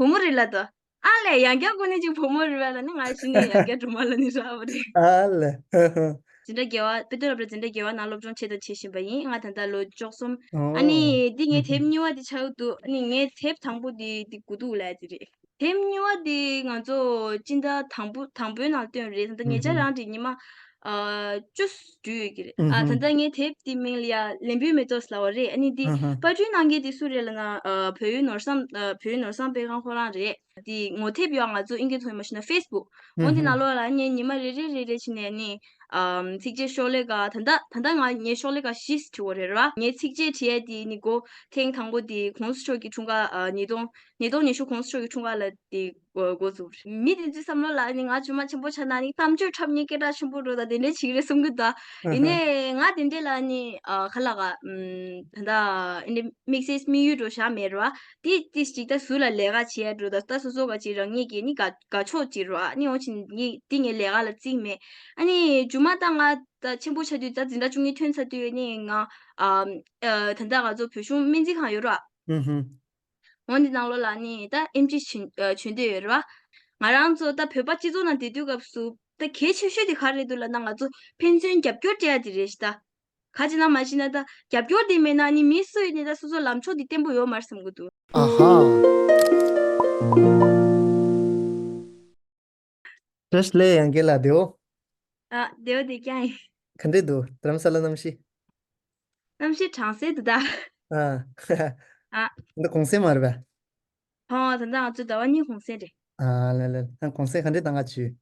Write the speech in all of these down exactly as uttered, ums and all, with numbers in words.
བུ་མོ་རེད་ལབ་དོ། ཨ་ལས། ཡང་བསྐྱར་གོ་གནས་ཅིག་བུ་མོ་རེད་པས་ལབ་ནི། ང་གཞི་ནས་ཡང་བསྐྱར་སྒྲོལ་མ་ལབ་ནི་རག་པ་རེད། ཨ་ལས། འཛིན་གྲྭ་བརྒྱད་པ། དཔེ་སྟོན་སློབ་གྲྭ་འཛིན་གྲྭ་བརྒྱད་པ་ནང་སློབ་སྦྱོང་བྱས་དང་བྱེད་བཞིན་པ་ཡིན། ང་ད་ལྟ་ལོ་བཅུ་གསུམ། ཨ་ནི་འདི་ངའི་དེབ་གཉིས་པ་དེ་ཆགས་འདུག་ཨ་ནི་ངའི་དེབ་དང་པོ་དེ་དེ་དགུ་ཐུག་ལབ་ཡ་དེ་རེད། དེབ་གཉིས་པ་དེ་ང་ཚོ་སྤྱི་ཟླ་དང་པོ་དང་པོའི་ནང་བཏོན་རེད། ད་ལྟ་ཉེ་ཆར་རང་གི་ཉི་མ་ཨ་བཅུ་བསྒྲུབས་ཡོད་ཀྱི་རེད། ཨ་ད་ལྟ་ངའི་དེབ་དེ་མིང་ལ་ཡ་ལན་བུའི་མེ་ཏོག་ལབ་པ་རེད། ཨ་ནི་དེ་པར་སྐྲུན་གནང་མཁན་དེ་སུ་རེད་ལབ་ན། ཨ་བོད་ཡིག་ནོར་བཟང་། ཨ་བོད་ཡིག་ནོར་བཟང་དཔེ་ཁང་ཁོ་རང་རེད། དེ་ངོ་དེབ་ཡོད། ང་ཚོ་ཨིན་སྐད་ཐོག་མ་ཞུས་ན་ཕེ་སི་བུག་འོ་དེ་ནང་ལོགས་ལ་ངས་ཉི་མ་རེ་རེ་རེ་རེ་བྱས་ནས་ནི། ཨམ་ཚིགས་བཅད་ཤོག་ལྷེ་ཁ། ད་ལྟ་ད་ལྟ་ང་ངའི་ཤོག་ལྷེ་ཁ་བཞི་བྲིས་པ་རེད་ར། ངའི་ཚིགས་བཅད་བྲིས་ཡ་དེ་ནི་འགོ་ཐེངས་དང་པོ་དེ་༸གོང་ས་མཆོག་གི་འཁྲུངས་སྐར། ཨ་ཉིས་སྟོང་ཉིས་སྟོང་ཉི་ཤུ་༸གོང་ས་མཆོག་གི་འཁྲུངས་སྐར་ལ་དེ་འགོ་འགོ་བཙུགས་རེད། མི་དེ་ཚོའི་བསམ་བློ་ལ་ནི་ང་རྫུན་མ་ཆེན་པོ་ཆགས་ན་ནི་གཏམ་བརྗོད་འཁྲབ་མཁན་སྐད་གྲགས་ཆེན་པོ་འགྲོ་ད་དེ་འདྲ་བྱེད་ཀྱི་རེད་བསམ་གྱི་འདུག་ཡིན་ནའི་ང་དེ་འདྲ་ལ་ནི་ཨ་ག་ལབ་ག་ཨམ་ད་ལྟ་ཨ་ནི་དམིགས་བསལ་དམིགས་ཡུལ་འདྲ་བོ་བཞག་མེད་ར། དེ་དེ་ཅིག་ད་ཟུར་ལ་ལས་ཀ་བྱེད་ཡ་འདྲ་བོ་ད་ད་སོ་སོ་ག་ཅིག་རང་ཉིད་ཀྱི་ནི་དགའ་དགའ་ཕྱོགས་ཅིག་ར། ཨ་ནི་འོ་ཅིག་ངས་དེ་ངའི་ལས་ཀ་ལ་བརྩིས་མེད། ཨ་ནི་མཇུག་མ་ད་ང་ད་ཆེན་པོ་ཆགས་དུས་ད་འཛིན་གྲྭ་བཅུ་གཉིས་ཐོན་ཚར་དུས་ནི་ང་ཨ་ད་ལྟ་ང་ཚོ་བོད་གཞུང་སྨན་རྩིས་ཁང་ཡོད་ར། ཧུམ་ཧུམ། འོ་འདི་ནང་ལོགས་ལ་ནི་ད་ཨེམ་ཆི་བྱོན་ཨ་བྱོན་འདོད་ཡོད་རེད་བ། ང་རང་ཚོ་ད་བོད་པ་སྤྱི་ཚོགས་ནང་བསྡད་དུས་སྐབས་སུ་ད་གལ་ཆེ་ཤོས་དེ་ག་རེ་རེད་འདུག་ལབ་ན་ང་ཚོ་ཕན་ཚུན་རྒྱབ་སྐྱོར་སྤྲད་ཡ་དེ་རེད་ཤག་ད་ག་ཅི་ན་མ་ཤེས་ན་ད་རྒྱབ་སྐྱོར་དེ་མེད་ན་ནི་མི་སུ་ཡིན་ནའི་ད་སོ་སོ་ལམ་ཕྱོགས་དེ་བརྟན་པོ་ཡོད་མ་རེད་བསམ་གྱི་འདུག་ཨ་ཧ། བཀྲ་ཤིས་བདེ་ལེགས་ཡང་རྒྱལ་ལགས། བདེ་པོ། ཨ་བདེ་པོ་བདེ་རྐྱང་ཡིན། ག་འདྲས་འདུག་རྡ་རམ་ས་ལ་གནམ་གཤིས། གནམ་གཤིས་གྲང་སེ་འདུག་ད། ཨ། ཨ། འདི་གུང་སེང་མ་རེད་པས། ཧོ། ད་ལྟ་ང་ཚོ་ཟླ་བ་གཉིས་གུང་སེང་རེད། ཨ་ལེ་ལེ། ཨ་གུང་སེང་ག་འདྲས་གཏང་ག་བྱོས།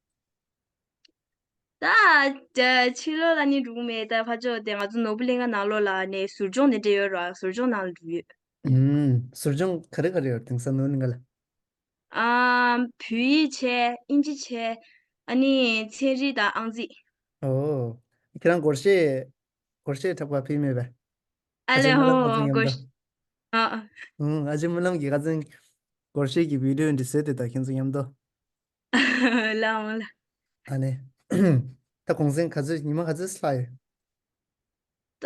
ད་ཕྱི་ལོགས་ལ་ནི་འགྲོ་གི་མེད། ད་ཕར་ཕྱོགས་དེ་ང་ཚོ་ནོར་བུ་གླིང་ག་ནང་ལོགས་ལ་ནི་ཟུར་སྦྱོང་དེ་འདྲས་ཡོད་ར། ཟུར་སྦྱོང་ནང་ལ་འགྲོ་ཡོད། ཨུམ། ཟུར་སྦྱོང་ག་རེ་ག་རེ་ཡོད་དེང་སང་ནོར་བུ་གླིང་ག་ལ། ཨ། བོད་ཡིག་བྱས། ཨིན་ཇི་བྱས། ཨ་ནི་ཚན་རིག་དང་ཨང་རྩིས། ཨོ། ཁྱེད་རང་སྒོར་གཞས་སྒོར་གཞས་འཁྲབ་ག་ཕེབས་མེད་པས། ཨ་ལེ་ཧོ། སྒོར་གཞས། ཨ་ཨ། ཨུམ། ཨ་ཅེ་སྨོན་ལམ་གྱིས་ཁ་སང་སྒོར་གཞས་ཀྱི་བི་ཌིའོ་འདི་བཟོས་ཏེ་ད་ཁྱེད་ཚོ་མཉམ་དུ། ལའོ་ལ། ཨ་ནི། ད་གུང་སེང་ག་ཚོད་ཉི་མ་ག་ཚོད་ལྷག་ཡོད། ད་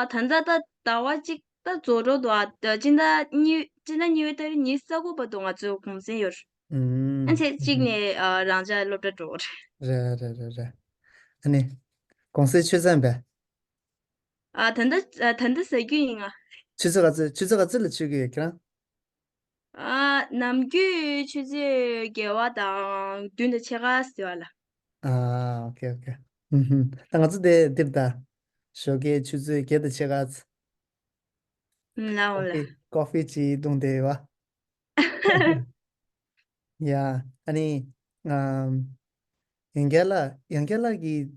ད་ལྟ་ད་ཟླ་བ་གཅིག་ད་རྫོགས་འགྲོ་འདུག་ཨ་ད་སྤྱི་ཟླ་གཉིས་སྤྱི་ཟླ་གཉིས་པའི་ཏ་རིག་ཉི་ཤུ་རྩ་དགུ་བར་དུ་ང་ཚོའི་གུང་སེང་ཡོད། ཨུམ། ཨ་ཚེས་གཅིག་ནས་ཨ་རང་ཅག་སློབ་གྲྭ་འགྲོ་རེད། རེད་རེད་རེད་རེད། ཨ་ནི། གུང་སེང་ཆུ་ཚོད་པས། ཨ་ད་ལྟ་ཨ་ད་ལྟ་ཟ་རྒྱུ་ཡིན་ང་། ཆུ་ཚོད་ག་ཚོད་ཆུ་ཚོད་ག་ཚོད་ལ་མཆོད་ཀྱི་ཡོད་ཁྱེད་རང་། ཨ་ནམ་རྒྱུན་ཆུ་ཚོད་བརྒྱད་པ་དང་བདུན་དང་ཕྱེད་ཀ་ཟེར་བ་ལ། ཨ། ཨོ་ཁེ་ཨོ་ཁེ། ཨུམ་ཧུམ། ད་ང་ཚོ་དེ་འདིར་ད། ཞོགས་ཀའི་ཆུ་ཚོད་བརྒྱད་དང་ཕྱེད་ཀ་ཙམ། ཨུམ། ལའོ་ལ། ཀོ་ཧྥི་ཀོ་ཧྥི་ཅིག་བཏུང་བསྡད་ཡོད་པ། ཡ། ཨ་ནི། ཨམ། ཡང་རྒྱལ་ལགས་ཡང་རྒྱལ་ལགས་ཀྱིས།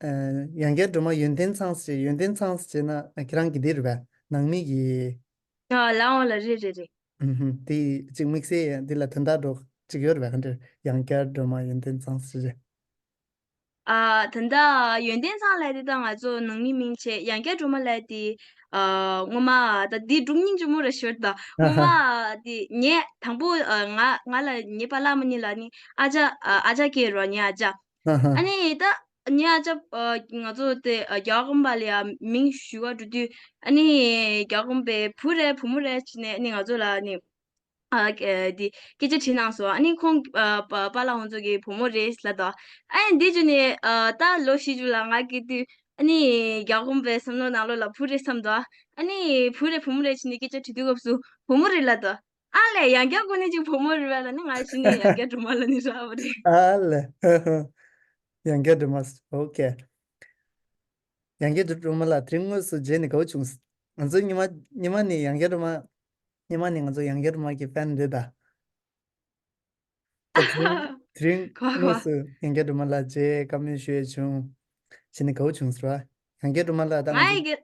ཨ། ཡང་རྒྱལ་སྒྲོལ་མ་ཡོན་ཏན་ཚང་ཟེར། ཡོན་ཏན་ཚང་ཟེར་ན་ཁྱེད་རང་གི་འདི་རེད་པས། ནང་མི་གི། ཨ་ལའོ་ལ། རེད་རེད་རེད། ཨུམ་ཧུམ། དེ་གཅིག་དམིགས་བསལ་འདི་ལ་དོན་དག་འདྲ་གཅིག་ཡོད་རེད་པས། ག་འདྲ་ཡང་རྒྱལ་སྒྲོལ་མ་ཡོན་ཏན་ཚང་ཟེར་རེད། ཨ་ད་ལྟ་ཡོན་ཏན་ཚང་ལབ་དེ་ད་ང་ཚོ་ནང་མི་མིང་བྱས། ཡང་རྒྱལ་སྒྲོལ་མ་ལབ་དེ་ཨ་སྔོན་མ་ད་འདི་སྒྲུང་སྙིང་རྗེ་མོ་རེད་ཤོད་ད། སྔོན་མ་དེ་ངས་དང་པོ་ཨ་ང་ང་ལ་ངའི་པཱ་ལགས་མ་གཉིས་ལ་ནི་ཨ་ཅག་ཨ་ཨ་ཅག་སྐྱེས་རོགས། ངའི་ཨ་ཅག་ཨ་ནི་ད་ངའི་ཨ་ཅག་ཨ་ང་ཚོ་དེ་ཨ་རྒྱལ་བ་ཀུན་ལེགས་ལ་ཡ་མིང་ཞུ་ག་འགྲོ་དུས། ཨ་ནི་རྒྱལ་བ་ཀུན་ལེགས་བུ་རེད་བུ་མོ་རེད་བྱས་ནས་ཨ་ནི་ང་ཚོ་ལ་ནི། ཨ་ཀེ་འདི་སྐད་ཆ་དྲིས་གནང་སོང་། ཨ་ནི་ཁོང་ཨ་པ་པཱ་ལགས་ཁོང་ཚོ་གི་བུ་མོ་རེད་ལབ་དོ། ཨ་ནི་འདི་བརྗོད་ནས་ཨ་ད་ལོ་བཞི་བཅུ་ལ་ང་སྐྱེས་དུས། ཨ་ནི་རྒྱལ་བ་ཀུན་ལེགས་བསམ་བློ་ནང་ལོགས་ལ་བུ་རེད་བསམ་དོ། ཨ་ནི་བུ་རེད་བུ་མོ་རེད་བྱས་ནས་སྐད་ཆ་དྲིས་དུས་སྐབས་སུ་བུ་མོ་རེད་ལབ་དོ། ཨ་ལས། ཡང་བསྐྱར་གོ་གནས་ཅིག་བུ་མོ་རེད་པས་ལབ་ནི། ང་གཞི་ནས་ཡང་བསྐྱར་སྒྲོལ་མ་ལབ་ནི་རག་པ་རེད། ཨ་ལས། ཡང་བསྐྱར་སྒྲོལ་མ། ཨོ་ཁེ། ཡང་བསྐྱར་སྒྲོལ་མ་ལགས་དེ་རིང་དངོས་སུ་མཇལ་ནས་དགའ་པོ་བྱུང་། ང་ཚོ་ཉི་མ་ཉི་མ་ནས་ཡང་བསྐྱར་སྒྲོལ་མ། ཉི་མ་ནས་ང་ཚོ་ཡང་བསྐྱར་སྒྲོལ་མ་གི་ཕེན་རེད་ད། ད་དེ་རིང་དེ་རིང་གོ་དངོས་སུ་ཡང་བསྐྱར་སྒྲོལ་མ་ལགས་མཇལ་བཀའ་མོལ་ཞུ་ཡས་བྱུང་། བྱས་ནས་དགའ་པོ་བྱུང་ཟེར་བ། ཡང་བསྐྱར་སྒྲོལ་མ་ལགས་ད་ང་ང་ཚོ་ཡི་གེ་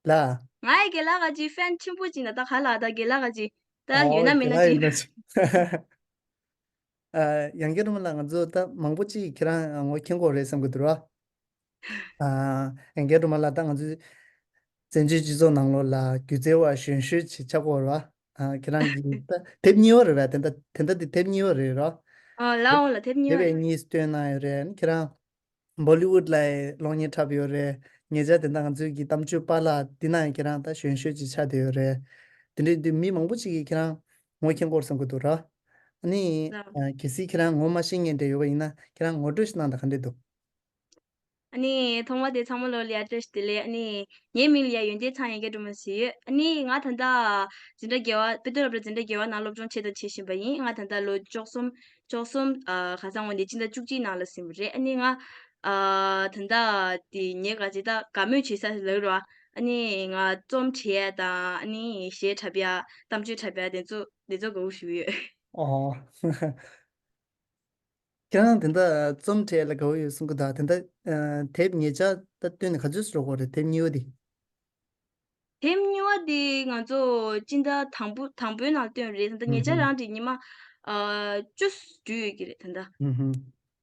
ལ། ང་ཡི་དགེ་ལགས་ཀྱི་ཕེན་ཆེན་པོ་ཅིག་ན་ད་ག་ལ་ད་དགེ་ལགས་ཀྱི་ད་ཡོད་ན་མེད་ན་ཅིག་ཨ། ཡང་བསྐྱར་སྒྲོལ་མ་ལགས་ང་ཚོ་ད་མང་པོ་ཅིག་ཁྱེད་རང་ངོ་མཁྱེན་གྱི་ཡོད་རེད་བསམ་གྱི་འདུག་ར། ཨ། ཡང་བསྐྱར་སྒྲོལ་མ་ལགས་ད་ང་ཚོའི་བཙན་བྱོལ་སྤྱི་ཚོགས་ནང་ལོགས་ལ་སྒྱུ་རྩལ་བ་གཞོན་ཤོས་ཅིག་ཆགས་ཀྱི་ཡོད་རེད་བ། ཨ། ཁྱེད་རང་གི་ད་དེབ་གཉིས་པ་རེད་བ། དེ་འདྲ་དེ་འདྲ་དེ་དེབ་གཉིས་པ་རེད་ར། ཨ། ལའོ་ལ་དེབ་གཉིས་པ་དེབ་རེད། གཉིས་བཏོན་གནང་ཡོད་རེད། ཁྱེད་རང་བོ་ལི་ཝུད་ལ་གློག་བརྙན་འཁྲབ་ཡོད་རེད། ཉེ་ཆར་དེ་འདྲ་ང་ཚོའི་གི་གཏམ་བརྗོད་པཱ་ལགས་འདི་ནང་ཁྱེད་རང་ད་གཞོན་ཤོས་ཅིག་ཆགས་བསྡད་ཡོད་རེད། དེ་འདྲའི་དུས་མི་མང་པོ་ཅིག་གིས་ཁྱེད་རང་ ངོ་མཁྱེན་གྱི་ཡོད་བསམ་གྱི་འདུག་ར། ཨ་ནི་ལགས། ཨ་གལ་སྲིད་ཁྱེད་རང་ངོ་མ་ཤེས་མཁན་འདྲ་ཡོད་པ་ཡིན་ན་ཁྱེད་རང་ངོ་སྤྲོད་ཞིག་གནང་དང་ག་འདྲ་འདུག་ཨ་ནི་ཐོག་མ་དེ་ཚང་མ་ལོ་ལ་ཡ་བཀྲ་ཤིས་བདེ་ལེགས། ཨ་ནི་ངའི་མིང་ལ་ཡ་ཡོན་ཏན་ཚང་ཡན་གྱི་སྒྲོལ་མ་ཟེར་ཡོད། ཨ་ནི་ང་ད་ལྟ་འཛིན་གྲྭ་བརྒྱད་པ་དཔེ་སྟོན་སློབ་གྲྭ་འཛིན་གྲྭ་བརྒྱད་པ་ནང་སློབ་སྦྱོང་བྱས་དང་བྱེད་བཞིན་པ་ཡིན། ང་ད་ལྟ་ལོ་བཅུ་གསུམ་བཅུ་གསུམ་ཨ་ཁ་སང་འོན་ཏེ་སྤྱི་ཟླ་བཅུ་གཅིག་ནང་ལ་ཟིན་པ་རེད། ཨ་ནི་ང་ཨ་ད་ལྟ་དེ་ངའི་ག་ཅི་ད་དགའ་མོས་བྱེད་ས་ལབ་རོགས། ཨ་ནི་ང་རྩོམ་བྲིས་ཡ་དང་ཨ་ནི་གཞས་འཁྲབ་ཡ་གཏམ་བརྗོད་འཁྲབ་ཡ་དེ་ཚོ་དེ་ཚོ་དགའ་བོ་ཞུ་གི་ཡོད། ཨོ། ཁྱེད་རང་དེ་འདྲ་རྩོམ་བྲིས་ལ་དགའ་བོ་ཡོད་གསུང་གི་འདུག་དེ་འདྲ་ཨ་དེབ་ཉེ་ཆར་ད་བཏོན་ནས་ག་ཚོད་ཙམ་འགྲོ་གི་རེད། དེབ་གཉིས་པ་དེ། དེབ་གཉིས་པ་དེ་ང་ཚོ་སྤྱི་ཟླ་དང་པོ་དང་པོའི་ནང་བཏོན་རེད། ད་ལྟ་ཉེ་ཆར་ཨུ་རང་དེ་ཉི་མ་ཨ་བཅུ་བསྡུས་ཡོད་ཀྱི་རེད་ད་ལྟ། ཨུ་ཧུམ།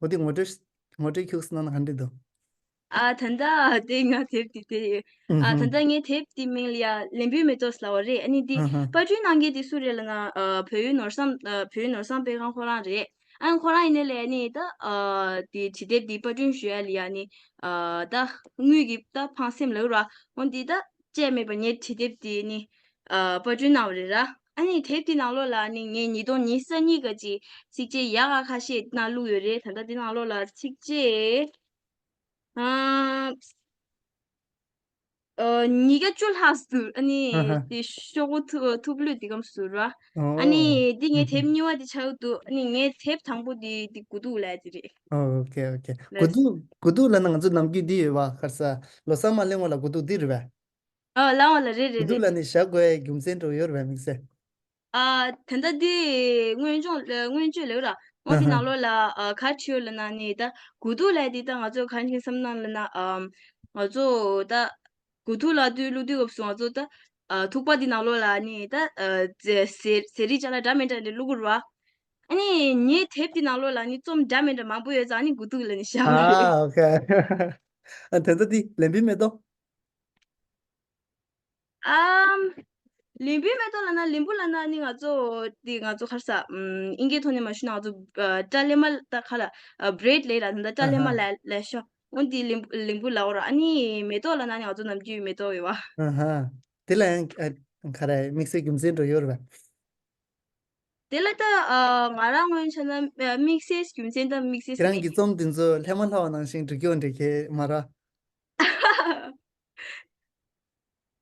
འོ་དེ་ངོ་སྤྲོད་ངོ་སྤྲོད་ཁྱུག་ཙམ་གནང་ན་ག་འདྲ་འདུག་ཨ་ད་ལྟ་དེ་ང་དེབ་དེ་དེ་ཡོད། ཨ་ད་ལྟ་ངའི་དེབ་དེ་མིང་ལ་ཡ་ལན་བུའི་མེ་ཏོག་ཟེར་ལབ་པ་རེད། ཨ་ནི་དེ་ཨ་ཧ། པར་སྐྲུན་གནང་མཁན་དེ་སུ་རེད་ལབ་ན་ཨ་བལ་ཡུལ་ནོར་བཟང་ཨ་བལ་ཡུལ་ནོར་བཟང་དཔེ་ཁང་ཁོ་རང་རེད། ཨ་ཁོ་རང་ཡིན་ནའི་ལས་ནི་ད་ཨ་དེ་བྲིས་དེབ་དེ་པར་སྐྲུན་ཞུ་ཡ་ལ་ཡ་ནི་ཨ་ད་དངུལ་གྱི་ད་ཕངས་སེམས་ལབ་ར། འོན་ཏེ་ད་བཅད་མེད་པ་ངའི་བྲིས་དེབ་དེ་ནི་ཨ་པར་སྐྲུན་གནང་བ་རེད་ར། ཨ་ནི་དེབ་དེ་ནང་ལོགས་ལ་ནི་ངས་ཉིས་སྟོང་ཉི་ཤུ་རྩ་གཉིས་ག་ཅིག་ཚིགས་བཅད་ཡག་ག་ཁ་ཤས་ནང་བླུགས་ཡོད་རེད། ད་ལྟ་དེ་ནང་ལོགས་ལ་ཚིགས་བཅད་ཨ་ཨ་ཉིས་བརྒྱ་བཅུ་ལྷག་ཟུར། ཨ་ནི་ཨ་ཧ། དེ་ཤོག་བུ་ཐུ་ཐུབ་ལུས་དེ་གམ་ཟུར་བ། ཨ་ཨོ། ནི་དེ་ངའི་ཨུ་ཧུ། དེབ་གཉིས་པ་དེ་ཆགས་འདུག་ཨ་ནི་ངའི་དེབ་དང་པོ་དེ་དེ་དགུ་ཐུག་ལབ་དེ་རེད། ཨོ་ཨོ་ཁེ་ཨོ་ཁེ། དགུ་ལགས། ཐུག་དགུ་ཐུག་ལབ་ན་ང་ཚོ་ནམ་རྒྱུན་འདི་ཡོད་པ་ཁར་ས་ལོ་གསར་མ་སླེབས་སྔོན་ལ་དགུ་ཐུག་འདི་རེད་པས། ཨ་ལའང་ལ་རེད་རེད་དགུ་ཐུག་རེད་ལབ་རེད། ནས་བཞག་དགོས་རྒྱུ་མཚན་འདྲ་བོ་ཡོད་རེད་པས་དམིགས་བསལ། ཨ་ད་ལྟ་འདི་སྔོན་སྦྱོང་ལ་སྔོན་བརྗོད་ལབ་ར། ཨ་འོ་དེ་ཧ། ནང་ལོགས་ལ་ཨ་ག་བྲིས་ཡོད་ལབ་ན་ནི་ད་དགུ་ཐུག་ལབ་དེ་ད་ང་ཚོ་ག་འདྲ་བསམ་ན་ལབ་ན་ཨ་ང་ཚོ་ད་དགུ་ཐུག་ལབ་དུས་བླུག་དུས་སྐབས་སུ་ང་ཚོ་ད་ཨ་ཐུག་པ་འདི་ནང་ལོགས་ལ་ནི་ད་ཨ་ཟས་ཟས་ཟས་རིགས་ཅ་ལག་འདྲ་མི་འདྲ་འདྲ་བླུག་གི་རེད་པ། ཨ་ནི་ངའི་དེབ་འདི་ནང་ལོགས་ལ་ནི་རྩོམ་འདྲ་མི་འདྲ་མང་པོ་ཡོད་ཙང་ནི་དགུ་ཐུག་ལབ་ནི་བཞག་པ་རེད། ཨ་ཨོ་ཁེ། ཨ་དེ་ཚོ་འདི་ལན་བུའི་མེ་ཏོག་ཨམ། ལིམ་བུའི་མེ་ཏོག་ལབ་ན་ལིམ་བུ་ལབ་ན་ནི་ང་ཚོ་འདི་ང་ཚོ་ག་རེ་ཟ་ཨམ་དབྱིན་སྐད་ཐོག་ནས་མ་ཞུ་ན་ང་ཚོ་ཨ་སྐྲ་ལེབ་མ་ད་ག་ལ་ཨ་བྷི་རེད་ལབ་ར། ད་ལྟ་སྐྲ་ཨ་ལེབ་མ་ཧ། ལབ་ལབ་ཤོག་འོ་འདི་ལིམ་ལིམ་བུ་ལབ་ར། ཨ་ནི་མེ་ཏོག་ལབ་ན་ནི་ང་ཚོ་ནམ་རྒྱུན་མེ་ཏོག་ཡོད་པ། ཨ་ཧ། དེ་ལ་ཡང་ཨ་ག་རེ་དམིགས་བསལ་རྒྱུ་མཚན་འདྲ་ཡོད་རེད་པས། དེ་ལ་ད་ཨ་ང་རང་ངོས་ཆ་ན་ཨ་དམིགས་བསལ་རྒྱུ་མཚན་ད་དམིགས་བསལ་ཁྱེད་རང་གི་མེད། རྩོམ་འདི་ཚོ་ལྷ་མ་ལྷ་བ་ནང་བཞིན་འབྲི་རྒྱུ་འདྲ་གི་མ་ར།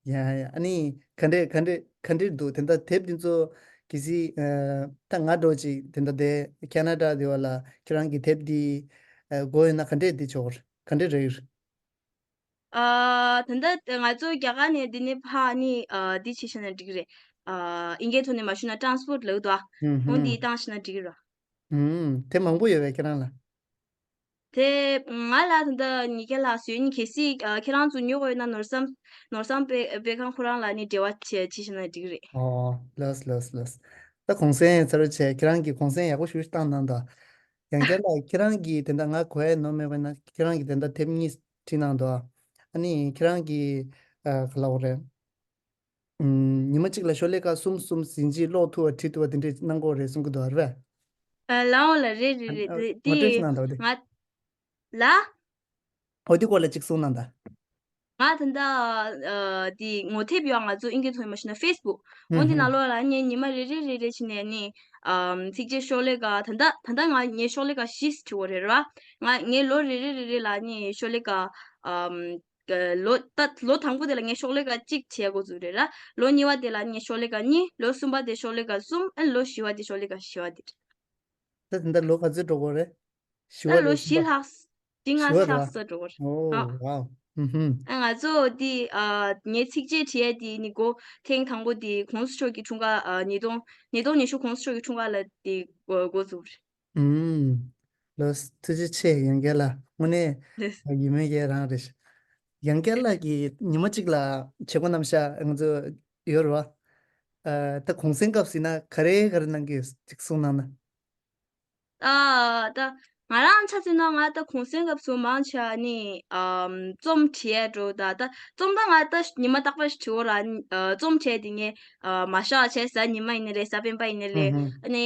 ཡ་ཡ། ཨ་ནི་ག་འདྲས་ག་འདྲས་ག་འདྲས་འདུག་དེ་འདྲ་དེབ་འདི་ཚོ་གལ་སྲིད་ཨ་ད་ང་འདྲ་བོ་ཅིག་དེ་འདྲ་དེ་ཁེ་ན་ཌ་དེ་བ་ལ་ཁྱེད་རང་གི་དེབ་འདི་ཨ་དགོས་ཡོད་ན་ག་འདྲས་འདི་ཆོག་ག་འདྲས་རེད། ཨ་ད་ལྟ་ང་ཚོ་རྒྱ་གར་ནས་འདི་ནས་ཕར་ནི་ཨ་འདི་བྱས་བཞག་ན་འགྲིག་གི་རེད། ཨ་དབྱིན་སྐད་ཐོག་ནས་མ་ཞུ་ན་ཊ་རན་སི་པོར་ཊི་ལབ་འདུག་ཨ། ཧུམ་འོ་འདི་ཧུམ། བཏང་བཞག་ན་འགྲིག་གི་རེད། ཧུམ། དེ་མང་པོ་ཡོད་པས་ཁྱེད་རང་ལ། དེ་ང་ལ་ད་ལྟ་ཉིས་བརྒྱ་ལྷག་ཙམ་ཡོད། ཨ་ནི་གལ་སྲིད་ཨ་ཁྱེད་རང་ཚོ་ཉོ་དགོས་ཡོད་ན་ནོར་བཟང་ནོར་བཟང་དཔེ་དཔེ་ཁང་ཁོ་རང་ལ་ནི་འབྲེལ་བ་བྱས་བྱས་བཞག་ན་འགྲིག་གི་རེད། ཨོ་ལགས་ལགས་ལགས། ད་གུང་སེང་ཚར་བྱས་ཁྱེད་རང་གིས་གུང་སེང་ཡག་པོ་ཞིག་བཏང་གནང་དང་། ཡང་བསྐྱར་ལ་ཁྱེད་རང་གིས་དེ་འདྲ་ང་གོ་ཡ་ནོར་མེད་པ་ན་ཁྱེད་རང་གིས་དེ་འདྲ་དེབ་གཉིས་བྲིས་གནང་འདུག་ཨ་ནི་ཁྱེད་རང་གིས་ཨ་ག་ལབ་དགོས་རེད། ཨུམ། ཉི་མ་གཅིག་ལ་ཤོ་ལོ་ཀ་གསུམ་གསུམ་ཟིན་རྗེས་ཀློག་ཐུབ་པ་བྲིས་ཐུབ་པ་དེ་འདྲས་གནང་དགོས་རེད་གསུང་གི་འདུག་ཨ་རེད་པས། ཨ་ལའོ་ལ་རེད་རེད་རེད། ཨ་དེ་ངོ་སྤྲོད་ཞིག་གནང་དང་དེ། ང་ལ། འོ་དེ་སྐོར་ལ་གཅིག་གསུང་གནང་དང་། ང་ད་ལྟ་ཨ་དེ་ངོ་དེབ་ཡོད། ང་ཚོ་དབྱིན་སྐད་ཐོག་ནས་མ་ཞུ་ན་ཧྥེ་སི་བུག་འོ་ཧུམ་དེ་ནང་ཧུམ། ལོགས་ལ་ངས་ཉི་མ་རེ་རེ་རེ་རེ་བྱས་ནས་ནི་ཨམ་ཚིགས་བཅད་ཤོ་ལོ་ཀ་ད་ལྟ་ད་ལྟ་ང་ངའི་ཤོ་ལོ་ཀ་བཞི་བྲིས་པ་རེད་ར། ང་ངའི་ལོ་རེ་རེ་རེ་རེ་ལ་ནི་ཤོ་ལོ་ཀ་ཨམ་ལོ་ད་ལོ་དང་པོ་དེ་ལ་ངས་ཤོག་ལེ་ཀ་གཅིག་བྱས་འགོ་བཙུགས་རེད་ར། ལོ་གཉིས་པ་དེ་ལ་ངས་ཤོག་ལེ་ཀ་གཉིས། ལོ་གསུམ་པ་དེ་ཤོག་ལེ་ཀ་གསུམ། ཨ་ལོ་བཞི་པ་དེ་ཤོག་ལེ་ཀ་བཞི་པ་དེ་རེད། ད་དེ་འདྲ་ལོ་ག་ཚོད་འགྲོ་གི་རེད། བཞི་པ་ད་ལོ་རེད་བཞི་གསུམ་པ། ལྷག་བཞི་ལྔ་བཞི་པ་རེད་ལྷག་པ། ས་འགྲོ་གི་རེད། ཨོ་ཨ་ཝའོ། ཧུམ་ཧུམ། ཨ་ང་ཚོ་དེ་ཨ་ངའི་ཚིགས་བཅད་བྲིས་ཡ་དེ་ནི་འགོ་ཐེངས་དང་པོ་དེ་གོང་ས་མཆོག་གི་འཁྲུངས་སྐར་ཨ་ཉིས་སྟོང་ཉིས་སྟོང་ཉི་ཤུ་གོང་ས་མཆོག་གི་འཁྲུངས་སྐར་ལ་དེ་འགོ་འགོ་བཙུགས་རེད། ཨུམ། ལགས་ཐུགས་རྗེ་ཆེ་ཡང་བསྐྱར་ལ་དངོས་གནས་ལགས། ཡིད་སྨོན་སྐྱེ་རང་རེད། ཡང་བསྐྱར་ལགས་ཀྱིས་ཉི་མ་གཅིག་ལ་བྱེད་སྒོ་རྣམ་གཞག་ང་ཚོ་ཡོད་རེད་བ། ཨ་ད་གུང་སེང་སྐབས་ཟེར་ན་ག་རེ་ག་རེ་གནང་གི་ཡོད་ཅིག་གསུངས་གནང་ན། ཨ་ད་ང་རང་ཆ་མཚོན་ན་ང་ད་གུང་སེང་སྐབས་སུ་མང་ཆེ་བ་ནི་ཨམ་རྩོམ་བྲིས་ཡས་འགྲོ། ད་ད་རྩོམ་ད་ང་ད་ཉི་མ་རྟག་པར་བྲིས་འོ་ར། ཨ་རྩོམ་བྲིས་དེ་ངས་ཨ་མ་ཤག་བྱས་གཟའ་ཉི་མ་ཡིན་ན་རེད་གཟའ་སྤེན་པ་ཡིན་ན་ཧུམ་རེད། ཧུམ། ཨ་ནི་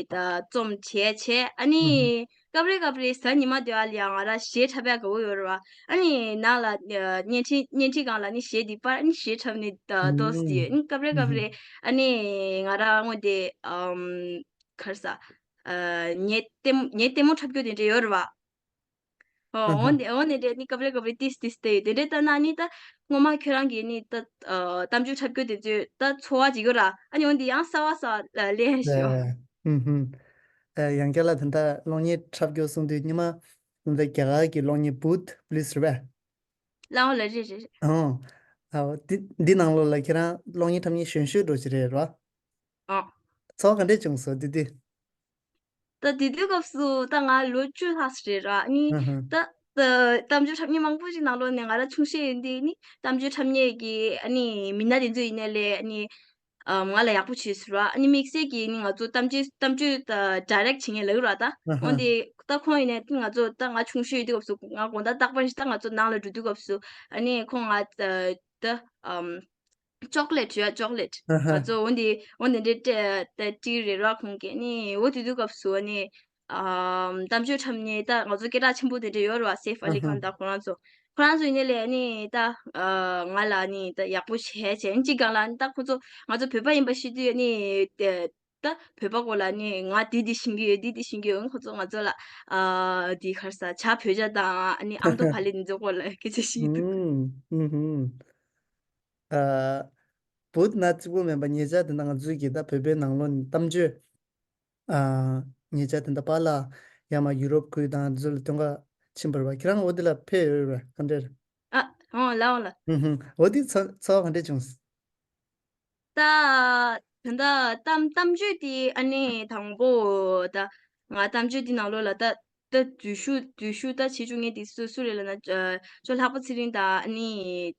ད་རྩོམ་བྲིས་བྱས་ཨ་ཧུམ་ཧུམ། ནི་ སྐབས་རེ་སྐབས་རེ་གཟའ་ཉི་མ་དེ་བ་ལ་ཡང་ང་རང་གཞས་འཁྲབ་ཡག་དགའ་བོ་ཡོད་རེད་བ། ཨ་ནི་ནང་ལ་ཨ་བརྙན་འཕྲིན་བརྙན་འཕྲིན་སྒང་ལ་ནི་གཞས་འདི་པར་ཨ་ནི་གཞས་འཁྲབ་ནི་ཨ་ཏོག་ཙམ་ཡོད། ཨ་ནི་སྐབས་རེ་སྐབས་རེ་ཨ་ནི་ང་རང་སྔོན་དེ་ཨམ་ག་རེ་ཟ་ཨ་ཉལ་ལྟད་མོ་ཉལ་ལྟད་མོ་འཁྲབ་རྒྱུ་དེ་འདྲ་ཡོད་རེད་བ། ཨོ་འོ་ནི་འོ་ནི་འདྲ་ནི་སྐབས་རེ་སྐབས་རེ་ཏིས་ཏིས་དེ་ཡོད། དེ་འདྲ་ལྟ་ན་ནི་ད་སྔོན་མ་ཁྱོད་རང་གིས་ནི་ད་ཨ་གཏམ་བརྗོད་འཁྲབ་རྒྱུ་དེ་ཚོས་ད་ཚོར་བ་ཅིག་ཡོད་ར། ཨ་ནི་འོ་འདི་ཡང་གསར་བ་གསར་བ་ལ་ལེན་ཤོག་ཨེ། ཧུམ་ཧུམ། ཨེ་ཡང་བསྐྱར་ལ་ད་ལྟ་གློག་བརྙན་འཁྲབ་རྒྱུ་གསུང་དུས་སྔོན་མ་ད་ལྟ་རྒྱ་གར་གྱི་གློག་བརྙན་བུད་པི་ལིས་རེད་པས། ལའོ་ལ་རེད་རེད་རེད། ཨོ། ཨའོ་འདི་འདི་ནང་ལོགས་ལ་ཁྱེད་རང་གློག་བརྙན་འཁྲབ་མཁན་གཞོན་ཤོས་འགྲོ་ཅི་རེད་ར། ཨོ། ཚོར་བ་ག་འདྲས་བྱུང་སོང་དེ་དུས། ད་དེ་དུས་སྐབས་སུ་ད་ང་ལོ་བཅུ་ལྷག་ཙམ་རེད་ར། ཨ་ནི་ཨ་ཧ། ད་ད་གཏམ་བརྗོད་འཁྲབ་མཁན་མང་པོ་ཞིག་ནང་ལོགས་ནས་ང་རང་ཆུང་ཤོས་ཡིན་དུས་ནི་གཏམ་བརྗོད་འཁྲབ་མཁན་གྱི་ཨ་ནི་མི་སྣ་དེ་ཚོ་ཡིན་ནའི་ལས་ཨ་ནི་ཨ་ང་ལ་ཡག་པོ་བྱས་སོང་ར། ཨ་ནི་དམིགས་བསལ་གྱིས་ནི་ང་ཚོ་གཏམ་བརྗོད་གཏམ་བརྗོད་ད་ཌའི་རེག་བྱེད་མཁན་ལབ་ར་ད། ཨ་ཧ། འོན་ཏེ་ད་ཁོང་ཡིན་ནའི་ང་ཚོ་ད་ང་ཆུང་ཤོས་ཡིན་དུས་སྐབས་སུ་ང་དགོང་དག་རྟག་པར་ཞིག་ད་ང་ཚོ་ནང་ལ་འགྲོ་དུས་སྐབས་སུ་ཨ་ནི་ཁོང་ང་ད་ཨམ། ཅོག་ལེ་ཊི་ཡོད་ཅོག་ལེ་ཊི། ཨ་ཧ། ང་ཚོ་འོ་འདི་འོ་འདི་འདྲའི་སྤྲད་དེ་སྤྲད་རེད་ར་ཁོང་གིས། ནི་འོ་དེ་དུས་སྐབས་སུ་ནི་ཨ་གཏམ་བརྗོད་འཁྲབ་མཁན་ད་ང་ཚོ་སྐད་གྲགས་ཆེན་པོ་དེ་འདྲ་ཡོད་རེད་བ། སེ་ཧྥ་ཨ་ལི་ཧ། ཁཱན་དང་ཁོ་རང་ཚོ། ཁོ་རང་ཚོ་ཡིན་ནའི་ལས་ནི་ད་ཨ་ང་ལ་ནི་ད་ཡག་པོ་བྱས་བྱས་ནི་གཅིག་སྒང་ལ་ནི་ད་ཁོ་ཚོ་ང་ཚོ་བོད་པ་ཡིན་པ་ཤེས་དུས་ནི་ད་བོད་པ་སྐོར་ལ་ནི་ང་འདི་འདི་ཤེས་ཀྱི་ཡོད། འདི་འདི་ཤེས་ཀྱི་ཡོད། ཁོ་ཚོ་ང་ཚོ་ལ་ཨ་འདི་ག་རེ་ཟ་བྱ་བོད་ཇ་དང་ཨ་ནི་ཨ་མདོ་ཕ་ལེ་འདི་ཚོ་སྐོར་ལ་སྐད་ཆ་བཤད་ཀྱི་འདུག་ཨུམ། ཨུམ་ཧུམ། ཨ། བུད་ན་གཅིག་པོ་མིན་པ་ཉེ་ཆར་དེ་འདྲ་ང་ཚོའི་གི་ད་བོད་པའི་ནང་ལོགས་ནས་གཏམ་བརྗོད། ཨ། ཉེ་ཆར་དེ་འདྲ་པཱ་ལགས་ཡར་མར་ཡུ་རོབ་ཁུལ་དང་འདི་ཚོ་ལ་སྟོན་ག་ཕྱིན་པ་རེད་པ། ཁྱེད་རང་འོ་དེ་ལ་ཕེབས་ཡོད་རེད་པ། ག་འདྲ་རེད། ཨ། འོ་ལགས་འོ་ལགས། ཧུམ་ཧུམ། འོ་དེ་ཚོ་ཚོར་བ་ག་འདྲ་བྱུང་། ད་ད་ལྟ་གཏམ་གཏམ་བརྗོད་དེ་ཨ་ནི་དང་པོ་ད་ང་གཏམ་བརྗོད་དེ་ནང་ལོགས་ལ་ད་ད་འཛུལ་ཞུགས་འཛུལ་ཞུགས་ད་བྱེད་བཅུག་མཁན་དེ་སུ་སུ་རེད་ལབ་ན། ཨ། ཅོ་ལྷག་པ་ཚེ་རིང་དང་ཨ་ནི་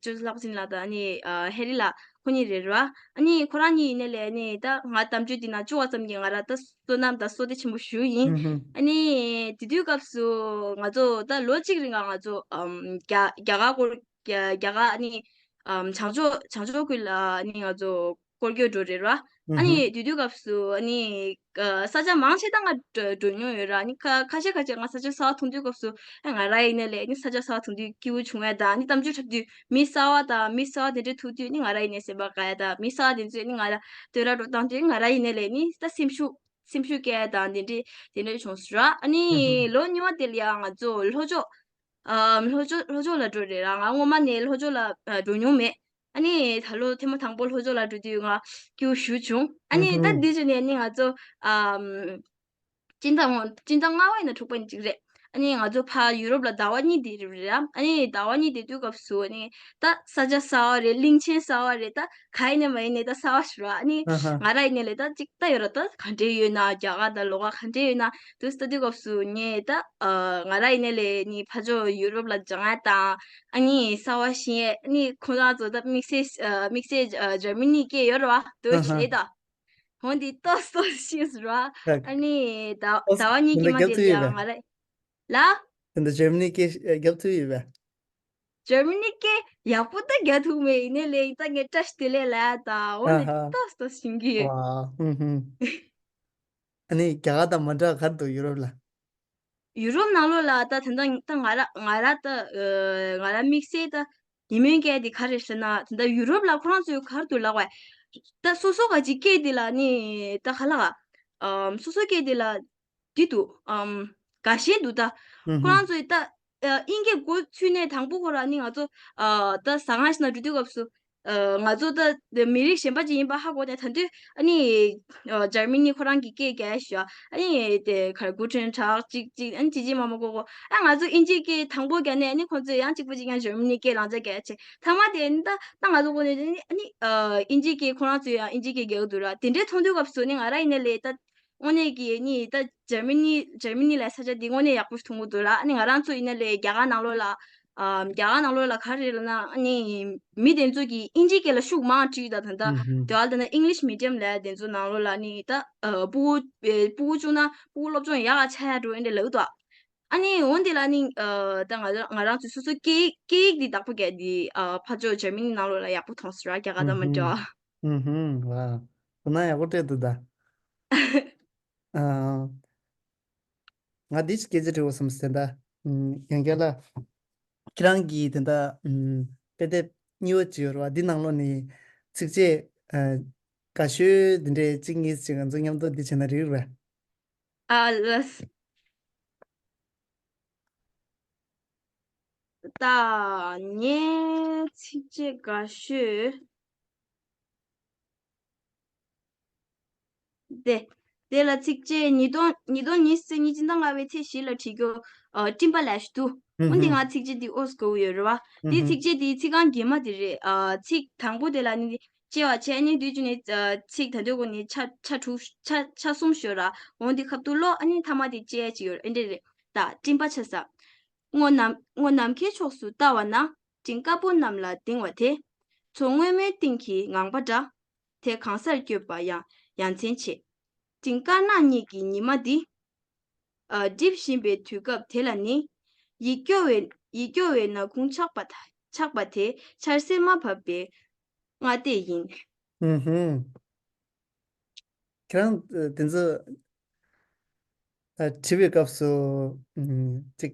ཅོ་ལྷག་པ་ཚེ་རིང་ལགས་དང་ཨ་ནི་ཨ་ཧེ་རི་ལགས་ཁོ་གཉིས་རེད་ར། ཨ་ནི་ཁོ་རང་གཉིས་ཡིན་ནའི་ལས་ནི་ད་ང་གཏམ་བརྗོད་འདི་ནང་བཅུག་པ་ཙམ་གྱིས་ང་རང་ད་བསོད་ནམས་དང་བསོད་བདེ་ཆེན་པོ་ཞུ་ཡིན། ཨུ་ཧུ། ཨ་ནི་དེ་དུས་སྐབས་སུ་ང་ཚོ་ད་ལོ་གཅིག་རིང་ང་ཚོ་ཨམ་རྒྱ་རྒྱ་གར་སྐོར་རྒྱ་རྒྱ་གར་ཨ་ནི་ཨམ་བྱང་ཕྱོགས་བྱང་ཕྱོགས་ཁུལ་ལ་ཨ་ནི་ང་ཚོ་སྐོར་སྐྱོད་འགྲོ་རེད་ར། ཨ་ཨུ་ཧུ། ནི་དེ་དུས་སྐབས་སུ་ཨ་ནི་ཨ་ས་ཆ་མང་ཆེ་ད་ང་འགྲོ་འགྲོ་མྱོང་ཡོད་ར། ཨ་ནི་ཁ་ཁ་ཤས་ཁ་ཤས་ང་ས་ཆ་གསར་པ་མཐོང་དུས་སྐབས་སུ་ཨ་ང་རང་ཡིན་ནའི་ལས་ཨ་ནི་ས་ཆ་གསར་པ་མཐོང་དུས་སྐྱིད་པོ་བྱུང་ཡ་དང་། ཨ་ནི་གཏམ་བརྗོད་འཁྲབ་དུས་མི་གསར་པ་དང་མི་གསར་པ་དེ་འདྲ་ཐུག་དུས་ཨ་ནི་ང་རང་ཡིན་ནའི་སེམས་པ་དགའ་ཡ་དང་། མི་གསར་པ་དེ་ཚོས་ཨ་ནི་ང་ལ་བསྟོད་ར་སྤྲོ་བཏང་དུས་ཨ་ནི་ང་རང་ཡིན་ནའི་ལས་ཨ་ནི་ད་སེམས་ཤུགས་སེམས་ཤུགས་སྐྱེ་ཡ་དང་དེ་འདྲ་དེ་འདྲ་བྱུང་སོང་ར། ཨ་ཨུ་ཧུ། ནི་ལོ་གཉིས་པ་དེ་ལ་ཡང་ང་ཚོ་ལྷོ་ཕྱོགས་ཨམ་ལྷོ་ཕྱོགས་ལྷོ་ཕྱོགས་ལ་འགྲོ་རེད་ར། ང་སྔོན་མ་ནས་ལྷོ་ཕྱོགས་ལ་ཨ་འགྲོ་མྱོང་མེད། ཨ་ནི་ད་ལོ་ཐེངས་མ་དང་པོ་ལྷོ་ཕྱོགས་ལ་འགྲོ་དུས་ང་སྐྱིད་པོ་ཞེ་པོ་བྱུང་། ཨ་ནི་ད་ཨུ་ཧུ། འདི་བྱས་ནས་ཨ་ནི་ང་ཚོ་ཨམ་སྤྱི་ཟླ་སྤྱི་ཟླ་ལྔ་པ་ཡིན་ན་དྲུག་པ་ཡིན་གཅིག་རེད། ཨ་ནི་ང་ཚོ་ཕར་ཡུ་རོབ་ལ་ཟླ་བ་གཉིས་བསྡད་རེད་ར། ཨ་ནི་ཟླ་བ་གཉིས་བསྡད་དུས་སྐབས་སུ་ཨ་ནི་ད་ས་ཆ་གསར་པ་རེད། གླིང་ཆེན་གསར་པ་རེད། ད་ག་ཡིན་ནའི་མ་ཡིན་ནའི་ད་གསར་པ་ཞིག་ར། ཨ་ནི་ཨ་ཧ། ང་རང་ཡིན་ནའི་ལས་ད་ཅིག་ལྟ་ཡོད་ར། ད་ག་འདྲས་ཡོད་ན། རྒྱ་གར་དང་ལོགས་ཀ་ག་འདྲས་ཡོད་ན་དུ་ལྟ་དུས་སྐབས་སུ་ངས་ད་ཨ་ང་རང་ཡིན་ནའི་ལས་ནི་ཕར་ཕྱོགས་ཡུ་རོབ་ལ་སྦྱང་ཡ་དང་། ཨ་ནི་གསར་པ་ཤེས་ཡས། ཨ་ནི་ཁོང་རང་ཚོ་ད་དམིགས་བསལ་ཨ་དམིགས་བསལ་ཨ་འཇར་མ་ནི་སྐད་ཡོད་ར་བ། དུ་ཨ་ཧ། ཤེས་ད། འོ་འདི་ཏོག་ཙམ་ཤེས་སོང་ར། ཨ་ནི་ཟླ་ཟླ་བ་གཉིས་ཀྱི་མ་དེ་ལ་ཡང་ང་ར་ལ། དེ་འདྲ་འཇར་མ་ནི་སྐད་རྒྱབ་ཐུབ་ཡོད་པས། འཇར་མ་ནི་སྐད་ཡག་པོ་ད་རྒྱག་ཐུབ་མེད། ཡིན་ནའི་ལས་ད་ངས་བཀྲ་ཤིས་བདེ་ལེགས་ལབ་ཡ་དང་། འོ་ཨ་ནི་ཧ། ཏོག་ཙམ་ཤེས་ཀྱི་ཡོད། ཨ་ཧུམ་ཧུམ། ཨ་ནི་རྒྱ་གར་དང་མ་འདྲ་ག་རེ་འདུག་ཡུ་རོབ་ལ། ཡུ་རོབ་ནང་ལོགས་ལ་ད་ད་ལྟ་ད་ང་ར་ང་ར་ད་ཨ་ང་ར་དམིགས་བསལ་ད་ཡིད་སྨོན་སྐྱེ་དེ་ག་རེ་ཟེར་ན། ད་ལྟ་ཡུ་རོབ་ལ་ཁོ་རང་ཚོས་ག་རེ་འདུག་ལབ་པ། ད་སོ་སོ་ག་ཅིག་སྐད་དེ་ལ་ནི་ད་ག་ལ་ག་ཨམ་སོ་སོ་སྐད་དེ་ལ་འདི་འདུག་ཨམ་དགའ་ཞེན་འདུག་ད་ཨུ་ཁོ་ཧུ། རང་ཚོས་ད་ཨ་དབྱིན་སྐད་མགོ་ཚུད་ནས་དང་པོ་ཁོ་རང་ནི་ང་ཚོ་ཨ་ད་ཟ་ཁང་ཞིག་ནང་འགྲོ་དུས་སྐབས་སུ། ཨ་ང་ཚོ་ད་མི་རིགས་གཞན་པ་ཅིག་ཡིན་པ་ཧ་གོ་ནས། ད་དུས་ཨ་ནི་ཨ་འཇར་མ་ནི་ཁོ་རང་གི་སྐད་རྒྱག་ཞུ། ཨ་ནི་དེ་ག་རེ་གུ་ཊེན་ཊག་ཅིག་ཅིག་ཨ་ནི་ཅི་ཅི་མ་མ་གོ་གོ། ཨ་ང་ཚོ་དབྱིན་ཇིའི་སྐད་དང་པོ་རྒྱག་ནས། ཨ་ནི་ཁོང་ཚོས་ཡང་གཅིག་པ་ཅིག་ཡང་འཇར་མ་ནི་སྐད་ལང་ཚ་རྒྱག་བྱས། ཐ་མ་དེ་ནི་ད་ད་ང་ཚོ་གོ་ནས་ཨ་ནི་ཨ་དབྱིན་ཇིའི་སྐད་ཁོ་རང་ཚོས་ཡང་དབྱིན་ཇིའི་སྐད་རྒྱག་གི་འདུག་ར། དེ་འདྲའི་མཐོང་དུས་སྐབས་སུ་ནི་ང་རང་ཡིན་ནའི་ལས་ད། དངོས་གནས་ཀྱི་ནི་ད་འཇར་མ་ནི་འཇར་མ་ནི་ལ་ས་ཆ་འདི་དངོས་གནས་ཡག་པོ་ཞིག་མཐོང་གི་འདུག་ལ། ཨ་ནི་ང་རང་ཚོ་ཡིན་ན་ལས་རྒྱ་གར་ནང་ལོགས་ལ་ཨ་རྒྱ་གར་ནང་ལོགས་ལ་ག་རེ་རེད་ལབ་ན། ཨ་ནི་མི་དེ་ཚོ་གིས་དབྱིན་ཇིའི་སྐད་ལ་ཤུགས་མང་སྤྲད་ད། ད་ད་ཨུ་ཧུ། དེ་བ་ལ་ད་ན་ཨིང་ལིཤ་མི་ཌི་ཡམ་ལབ་དེ་ཚོ་ནང་ལོགས་ལ་ནི་ད་ཨ་སྤུ་གུ་ཨེ་སྤུ་གུ་བཅུག་ན་སྤུ་གུ་སློབ་སྦྱོང་ཡག་ག་ཆགས་ཡག་འགྲོ་ཨེ་འདྲ་ལབ་འདུག་ཨ་ནི་འོན་ཏེ་ལ་ནི་ཨ་ད་ང་ང་རང་ཚོས་སོ་སོའི་སྐད་ཡིག་སྐད་ཡིག་འདི་བདག་པོ་རྒྱག་འདི་ཨ་ཕར་ཕྱོགས་འཇར་མ་ནི་ནང་ལོགས་ལ་ཡག་པོ་མཐོང་སོང་ར། རྒྱ་གར་དང་མ་འདྲ་བ། ཨུ་ཧུ། ཝ། དོ་སྣང་ཡག་པོ་སྤྲད་འདུག་ད། ཨ། ང་འདི་ཅིག་སྐད་ཆ་དྲི་བ་བསམ་སོང་ད། ཡང་བསྐྱར་ལ། ཁྱེད་རང་གིས་དེ་འདྲ་དཔེ་དེབ་གཉིས་པ་ཅིག་ཡོད་རེད་བ། འདི་ནང་ལོགས་ནས་ཚིགས་བཅད་དགའ་ཤོས་འདི་འདྲའི་གཅིག་གཉིས་ཅིག་ང་ཚོ་མཉམ་དུ་འདི་བྱས་ན་འགྲིག་རེད་པས། ཨ་ལས། ད་ངའི་ཚིགས་བཅད་དགའ་ཤོས། དེ། དེ་ལ་ཚིགས་བཅད་ཉིས་སྟོང་ཉིས་སྟོང་ཉི་ཤུ་རྩ་གཉིས་སྤྱི་ཟླ་ལྔ་པའི་ཚེས་བཞི་ལ་བྲིས་རྒྱུ། ཨ། སྤྲིན་པ་ལས་ཞུ་དུ། འོན་ཏེ་ང་ཚིགས་བཅད་འདི་ཨོ་སི་དགའ་བོ་ཡོད་རེད་བ། དེ་ཚིགས་བཅད་དེའི་ཚིག་རྐང་རྗེས་མ་དེ་རེད། ཨ། ཚིག་དང་པོ་དེ་ལ་ནི་དབྱེ་བ་ཕྱེ། ཨ་ནི་དུས་རྒྱུན་ནས་ཚིག་ད་དུས་གོ་ནི་ཆ་ཆ་དྲུག་ཆ་ཆ་གསུམ་ཤོད་ར། འོན་ཏེ་ཁ་ཐུག་ལོ་ཨ་ནི་མཐའ་མ་དེ་བཅད་ཅིག་ཡོད་རེད། ཨེ་འདྲ་རེད། ད་སྤྲིན་པ་ཆ་ས། སྔོ་ནམ་སྔོ་ནམ་མཁའི་ཕྱོགས་སུ་ལྟ་བ་ན། སྤྲིན་དཀར་པོ་གནམ་ལ་ལྡིང་བ་དེ། མཚོ་སྔོན་མོའི་གཏིང་གི་ངང་པ་འདྲ། དེ་གང་སར་བསྐྱོད་པ་ཡང་ཡ་མཚན་ཆེ། སྤྲིན་དཀར་ནག་གཉིས་ཀྱི་ཉི་མ་འདི། ཨ། སྒྲིབ་བཞིན་པའི་དུས་སྐབས་དེ་ལ་ནི། ཡིད་སྐྱོ་བའི་ཡིད་སྐྱོ་བའི་ནག་ཁུང་ཆགས་པ་ཆགས་པ་དེ་ཆར་ཟིལ་མ་བབས་པའི་སྔ་ལྟས་ཡིན། ཧུམ་ཧུམ། ཁྱེད་རང་དེ་ཚོ་བྲིས་པའི་སྐབས་སུ་ཅིག་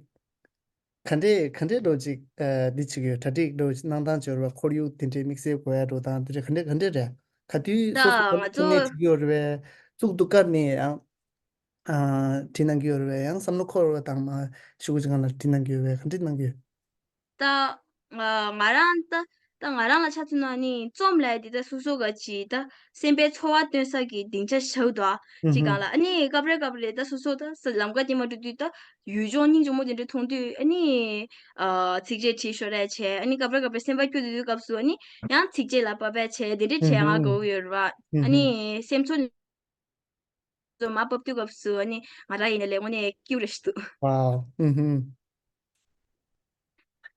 ག་འདྲས་ག་འདྲས་འདྲ་ཅིག་འདི་བྱེད་ཀྱི་ཡོད། གྲ་སྒྲིག་འདྲ་ཅིག་གནང་སྟངས་བྱོས་ར། ཁོར་ཡུག་དེ་འདྲས་དམིགས་བསལ་དགོས་ཡ་འདྲ་དང་དེ་འདྲས་ག་འདྲས་ག་འདྲས་རེད། ག་དུས་སོ་སོ་ག་ང་ཚོ་ནས་བྲིས་ཀྱི་ཡོད་རེད་པས། གཙུག་ཏུ་བཀར་ནས་ཡང་བྲིས་གནང་གི་ཡོད་རེད་པས། ཡང་བསམ་བློ་འཁོར་བ་དང་མ་ཤུ་གུ་ཅིག་སྒང་ལ་བྲིས་གནང་གི་ཡོད་པས། ག་འདྲས་གནང་གི་ཡོད། ད་ང་ང་རང་ད་ད་ང་རང་ལ་ཆ་མཚོན་ན་ནི་རྩོམ་ལབ་ཡ་དེ་ད་སོ་སོ་ག་ཅིག་ད་སེམས་པའི་ཚོར་བ་སྟོན་ས་གི་སྡིངས་ཆ་ཞིག་འདུག་ཨ། ཅིག་སྒང་ལ་ཨ་ནི་སྐབས་རེ་སྐབས་རེ་ད་སོ་སོ་ད་ལམ་ཀ་དེ་མ་འགྲོ་དུས་ད་ཡུལ་ལྗོངས་སྙིང་རྗེ་མོ་དེ་འདྲ་མཐོང་དུས་ཨ་ནི་ཚིགས་བཅད་བྲིས་ཤོར་ར་བྱས། ཨ་ནི་སྐབས་རེ་སྐབས་རེ་སེམས་པ་སྐྱོ་དུས་སྐབས་སུ་ཨ་ནི་ཡང་ཚིགས་བཅད་ལ་དཔག་པ་བྱས་དེ་འདྲ་བྱས་ང་དགའ་བོ་ཡོད་རེད་བ། ཨ་ནི་སེམས་ཚོར་ཚོ་མ་བབས་དུས་སྐབས་སུ་ཨ་ནི་ང་རང་ཡིན་ན་ལས་དངོས་གནས་སྐྱིད་པོ་རེད་ཤི་འདུག་ཝའོ། ཧུམ་ཧུམ།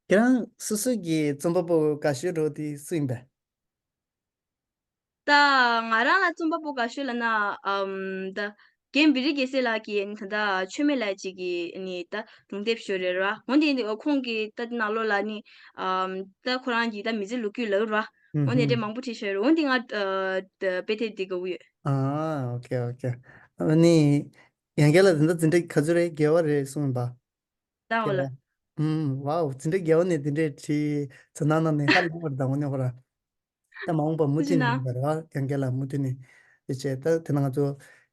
ཁྱེད་རང་སོ་སོ་གི་རྩོམ་པ་པོ་དགའ་ཤོས་འདྲ་བོ་དེ་སུ་ཡིན་པས། ད་ང་རང་ལ་རྩོམ་པ་པོ་དགའ་ཤོས་ལབ་ན་ཨམ་ད་རྒན་བེ་རི་རྒྱལ་སྲས་ལགས་ཀྱི་ད་ལྟ་མཆོད་མེ་ལབ་ཅིག་གི་ནི་ད་སྒྲུང་དེབ་ཤོས་རེད་ར། འོན་ཏེ་ཁོང་གི་ད་ནང་ལོགས་ལ་ནི་ཨམ་ད་ཁོ་རང་གི་ད་མི་ཚེ་ལོ་རྒྱུས་ལབ་ར། ཧུམ་འོན་ཏེ་ཧུམ། དེ་མང་པོ་བྲིས་ཤོས་རེད། འོན་ཏེ་ང་ཨ་ད་དཔེ་དེབ་འདི་དགའ་བོ་ཡོད། ཨ་ཨོ་ཁེ་ཨོ་ཁེ། ཨ་ནི་ཡང་བསྐྱར་ལ་དེ་འདྲ་འཛིན་གྲྭ་ག་ཚོད་རེད། བརྒྱད་པ་རེད་གསུངས་པ། ད་འོ་ལ། ཨུམ། ཝའོ། འཛིན་གྲྭ་བརྒྱད་པ་ནས་དེ་འདྲས་བྲིས་ཚོ་ནང་ནང་ནས་ཧ་ལས་པར་དང་པོ་ནས་ཧོ་ར། ད་མ་འོངས་པ་མུ་མཐུད་ནས་ཡིན་པ་རེད་བ། ཡང་བསྐྱར་ལ་མུ་མཐུད་ནས་དེ་བྱས། ད་དེ་ན་ང་ཚོ་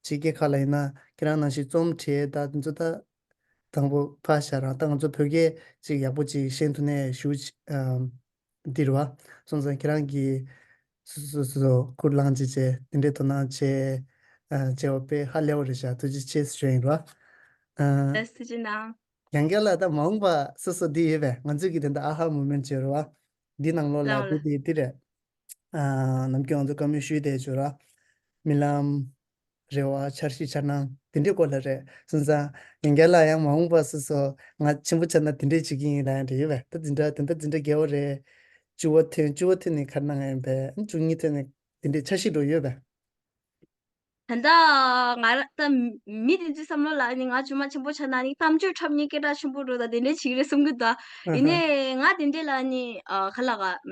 ཕྱི་རྒྱལ་ཁག་ལ་ཡིན་ན་ཁྱེད་རང་ནང་བཞིན་རྩོམ་བྲིས་ད་དེ་ཚོ་ད་དང་པོ་ཕར་བཞག་རང་ད་ང་ཚོ་བོད་སྐད་ཅིག་ཡག་པོ་ཅིག་ཤེས་ཐུབ་ནས་ཞུ་འདི་རེད་བ། སོང་ཙང་ཁྱེད་རང་གིས་སོ་སོ་སོ་སོ་ཁུར་བླངས་བྱས་བྱས་དེ་འདྲའི་དོ་སྣང་བྱས་བྱས་པ་དཔེ་ཧ་ལས་པ་རེད་ཤག་ཐུགས་རྗེ་ཆེ་ཞུ་ཡིན་རེད་བ། ལགས་སོ། ཐུགས་རྗེ་གནང་། ཡང་བསྐྱར་ལ་ད་མ་འོངས་པ་སོ་སོ་འདི་ཡོད་པས། ང་ཚོས་ཀྱི་དེ་འདྲ་ཨ་ཧ་མུ་མེན་ཊི་བྱོས་རེད་བ། འདི་ནང་ལོགས་ལ་ལའང་ལ། འདི་དེ་འདི་རེད། ཨ། ནམ་རྒྱུན་ང་ཚོ་བཀའ་མོལ་ཞུས་བསྡད་བྱོས་ར། རྨི་ལམ། རེ་བ། འཆར་གཞི། འཆར་སྣང་དེ་འདྲའི་སྐོར་ལ་རེད། སོང་ཙང་ཡང་བསྐྱར་ལ་ཡང་མ་འོངས་པ་སོ་སོ་ང་ཆེན་པོ་ཆགས་ན་དེ་འདྲའི་བྱེད་ཀྱི་ཡིན་ལབ་ཡང་འདྲ་ཡོད་པས། ད་འཛིན་གྲྭ་དེ་འདྲ་འཛིན་གྲྭ་བརྒྱད་པ་རེད། བཅུ་པ་ཐོན། བཅུ་པ་ཐོན་ནས་ག་རེ་གནང་ཡ་ཡིན་པས། བཅུ་གཉིས་ཐོན་ནས་དེ་འདྲའི་འཆར་གཞི་འདྲ་ཡོད་པས། ད་ལྟ་ང་རང་ད་མི་དེ་ཚོའི་བསམ་བློ་ལ་ནི་ང་ཇོ་མོ་ཆེན་པོ་ཆགས་ན་ནི་གཏམ་བརྗོད་འཁྲབ་མཁན་སྐད་གྲགས་ཆེན་པོ་འགྲོ་ད་དེ་འདྲའི་བྱེད་ཀྱི་རེད་བསམ་གྱི་འདུག་ཨ་ཡིན་ཧ། ནའི་ང་དེ་འདྲས་ལ་ནི་ཨ་ག་ལ་ག་ཨམ་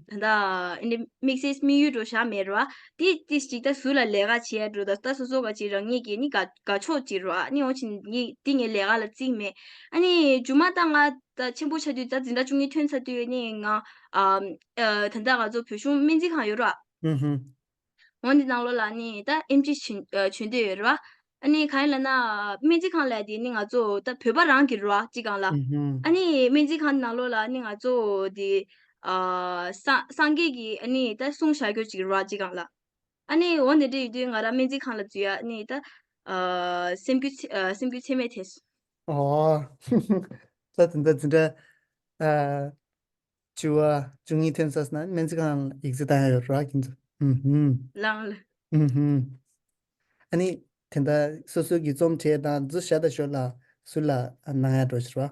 ད་ལྟ་ཨེ་འདྲ་དམིགས་བསལ་དམིགས་ཡུལ་འགྲོ་བཞག་མེད་རེད་བ། དེ་དེ་ཅིག་ད་ཟུར་ལ་ལས་ཀ་བྱེད་ཡ་འགྲོ་ད་ད་སོ་སོ་ག་ཅིག་རང་ཉིད་ཀྱི་ནི་དགའ་དགའ་ཕྱོགས་ཅིག་རེད་བ། ནི་འོ་ཅིག་ངས་དེ་ངའི་ལས་ཀ་ལ་བརྩིས་མེད། ཨ་ནི་མཇུག་མ་ད་ང་ད་ཆེན་པོ་ཆགས་དུས་ད་འཛིན་གྲྭ་བཅུ་གཉིས་ཐོན་ཚར་དུས་ནི་ང་ཨམ་ཨ་ད་ལྟ་ང་ཚོ་བོད་གཞུང་སྨན་རྩིས་ཁང་ཡོད་རེད་བ། ཧུམ་ཧུམ། འོ་འདི་ནང་ལོགས་ལ་ནི་ད་ཨེམ་ཆི་བྱོན་ཨ་བྱོན་འདོད་ཡོད་རེད་བ། ཨ་ནི་གང་ཡིན་ལབ་ན་སྨན་རྩིས་ཁང་ལབ་དེ་ནི་ང་ཚོ་ད་བོད་པ་རང་གི་རེད་བ་སྤྱིར་བཏང་ལ། ཨུ་ཧུམ། ཨ་ནི་སྨན་རྩིས་ཁང་ནང་ལོགས་ལ་ནི་ང་ཚོ་དེ་ཨ་སངས་སངས་རྒྱས་ཀྱི་ཨ་ནི་ད་གསུང་བཞག་རྒྱུ་ཅིག་རེད་བ་སྤྱིར་བཏང་ལ། ཨ་ནི་འོ་འདི་འདྲ་ཡོད་དུས་ང་རང་སྨན་རྩིས་ཁང་ལ་འཛུལ་ཡ་ནི་ད་ཨ་སེམས་འགུལ་ཚད་ཨ་སེམས་འགུལ་ཚད་མེད་ཐེབས་སོང་། ཨོ། ད་དེ་འདྲ་དེ་འདྲ་ཨ། བཅུ་པ་བཅུ་གཉིས་ཐོན་ཚར་སོང་ན་སྨན་རྩིས་ཁང་ལ་ཡིག་ཚད་བཏང་ཡ་ཡོད་རེད་ཁྱེད་ཚོ། ཨུམ་ཧུམ། ལའང་ལ། ཨུམ་ཧུམ། ཨ་ནི་དེ་འདྲ་སོ་སོ་གི་རྩོམ་བྲིས་དང་འདི་ཚོ་བཞག་ད་ཞོར་ལ་ཟུར་ལ་གནང་ཡ་འགྲོ་ཞིག་རེད་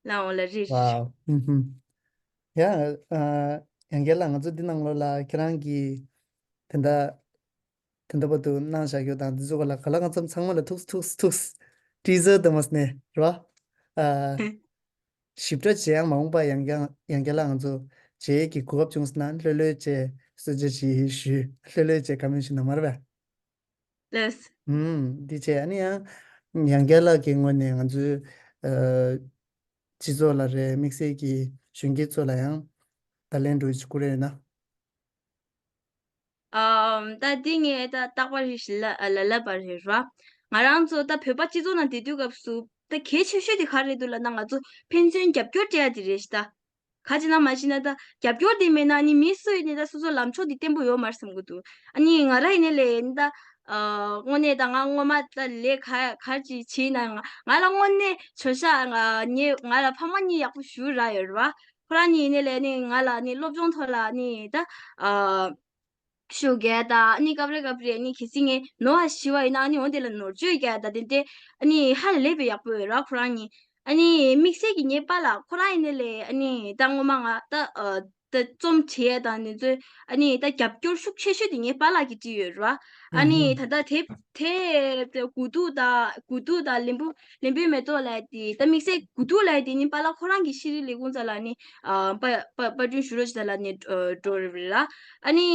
བ། ལའང་ལ་རེད། ཝའོ། ཨུམ་ཧུམ། ཡ། ཨ། ཡང་བསྐྱར་ལ་ང་ཚོ་འདི་ནང་ལོགས་ལ་ཁྱེད་རང་གིས་དེ་འདྲ་དེ་འདྲ་བར་དུ་གནང་བཞག་རྒྱུ་དང་འདི་ཚོ་ག་ལ་ག་ལ་ང་ཚོ་ཚང་མ་ལ་ཐུགས་ཐུགས་ཐུགས་ཊི་ཟར་དུ་མ་སོང་ནས་རེད་བ། ཨ། ཞིབ་ཕྲ་བྱས་ཡང་མ་འོངས་པ་ཡང་བསྐྱར་ཡང་བསྐྱར་ལ་ང་ཚོ་བྱེད་ཀྱི་གོ་སྐབས་བྱུང་སོང་ན་ལྷོད་ལྷོད་བྱས་གསོལ་ཇ་ཞིག་ཞུ། ལྷོད་ལྷོད་བྱས་བཀའ་མོལ་ཞིག་གནང་མ་རེད་པས། ལགས། ཨུམ། འདི་བྱས་ཨ་ནི་ཡང་ ཡང་རྒྱལ་ལགས་ཀྱི་ངོས་ནས་ང་ཚོའི་ཨ་སྤྱི་ཚོགས་ལ་རེད། དམིགས་བསལ་གྱི་གཞོན་སྐྱེས་ཚོ་ལ་ཡང་བརྡ་ལན་འདྲ་ཞིག་བསྐུར་ཡོད་ན། ཨམ། ད་འདི་ངས་ད་རྟག་པར་ཞིག་ལ་ལ་ལབ་པ་རེད་ར། ང་རང་ཚོ་ད་བོད་པ་སྤྱི་ཚོགས་ནང་བསྡད་དུས་སྐབས་སུ་ད་གལ་ཆེ་ཤོས་དེ་ག་རེ་འདུག་ལབ་ན། ང་ཚོ་ཕན་ཚུན་རྒྱབ་སྐྱོར་སྤྲད་ཡ་དེ་རེད་ཤག་ད། ག་ཅི་ན་མ་ཅི་ན་ད་རྒྱབ་སྐྱོར་དེ་མེད་ན་ནི་མི་སུ་ཡིན་ནའི་ད་སོ་སོ་ལམ་ཕྱོགས་དེ་བརྟན་པོ་ཡོད་མ་རེད་བསམ་གྱི་འདུག་ཨ་ནི་ང་རང་ཡིན་ནའི་ལས་ཡིན་ད། ཨ། དངོས་གནས་ད་ང་སྔོན་མ་ད་ལས་ག་ག་ཅིག་བྱས་ན་ང་ང་ལ་དངོས་གནས་བྱོས་ཤག་ང་ནི་ང་ལ་ཕ་མ་གཉིས་ཡག་པོ་ཞེ་དྲག་ཡོད་རེད་བ། ཁོ་རང་གཉིས་ཡིན་ནའི་ལས་ནི་ང་ལ་ནི་སློབ་སྦྱོང་ཐོག་ལ་ནི་ད། ཨ། ཞུ་གི་ད་ཨ་ནི་སྐབས་རེ་སྐབས་རེ་ཨ་ནི་གལ་སྲིད་ངས་ནོར་བ་ཞུས་པ་ཡིན་ན་ཨ་ནི་འོ་དེ་ལ་ནོར་བཅོས་རྒྱག་ད་དེ་འདྲ་ཨ་ནི་ཧ་ལས་པའི་ཡག་པོ་ཡོད་ར། ཁོ་རང་གཉིས་ཨ་ནི་དམིགས་བསལ་གྱི་ངའི་པཱ་ལགས་ཁོ་རང་ཡིན་ནའི་ལས་ཨ་ནི་ད་སྔོན་མ་ང་ད་ཨ་ད་རྩོམ་བྲིས་ཡས་དང་དེ་ཚོའི་ཨ་ནི་ད་རྒྱབ་སྐྱོར་ཤུགས་ཆེ་ཤོས་དེ་ངའི་པཱ་ལགས་ཀྱིས་བྲིས་ཡོད་ར། ཨ་ནི་ད་ལྟ་དེབ་དེབ་དེ་དགུ་ཐུག་དང་དགུ་ཐུག་དང་ལན་བུ་ལན་བུའི་མེ་ཏོག་ལབ་ཡས་དེ་ད་དམིགས་བསལ་དགུ་ཐུག་ལབ་ཡས་དེ་ནི་པཱ་ལགས་ཁོ་རང་གི་ཤེས་རིག་ལས་ཁུངས་ཚོ་ལ་ནི་ཨ་པ་པ་པར་སྐྲུན་ཞུ་རོགས་བྱེད་ད་ལབ་ནས་འགྲོ་རེད་ར། ཨ་ནི་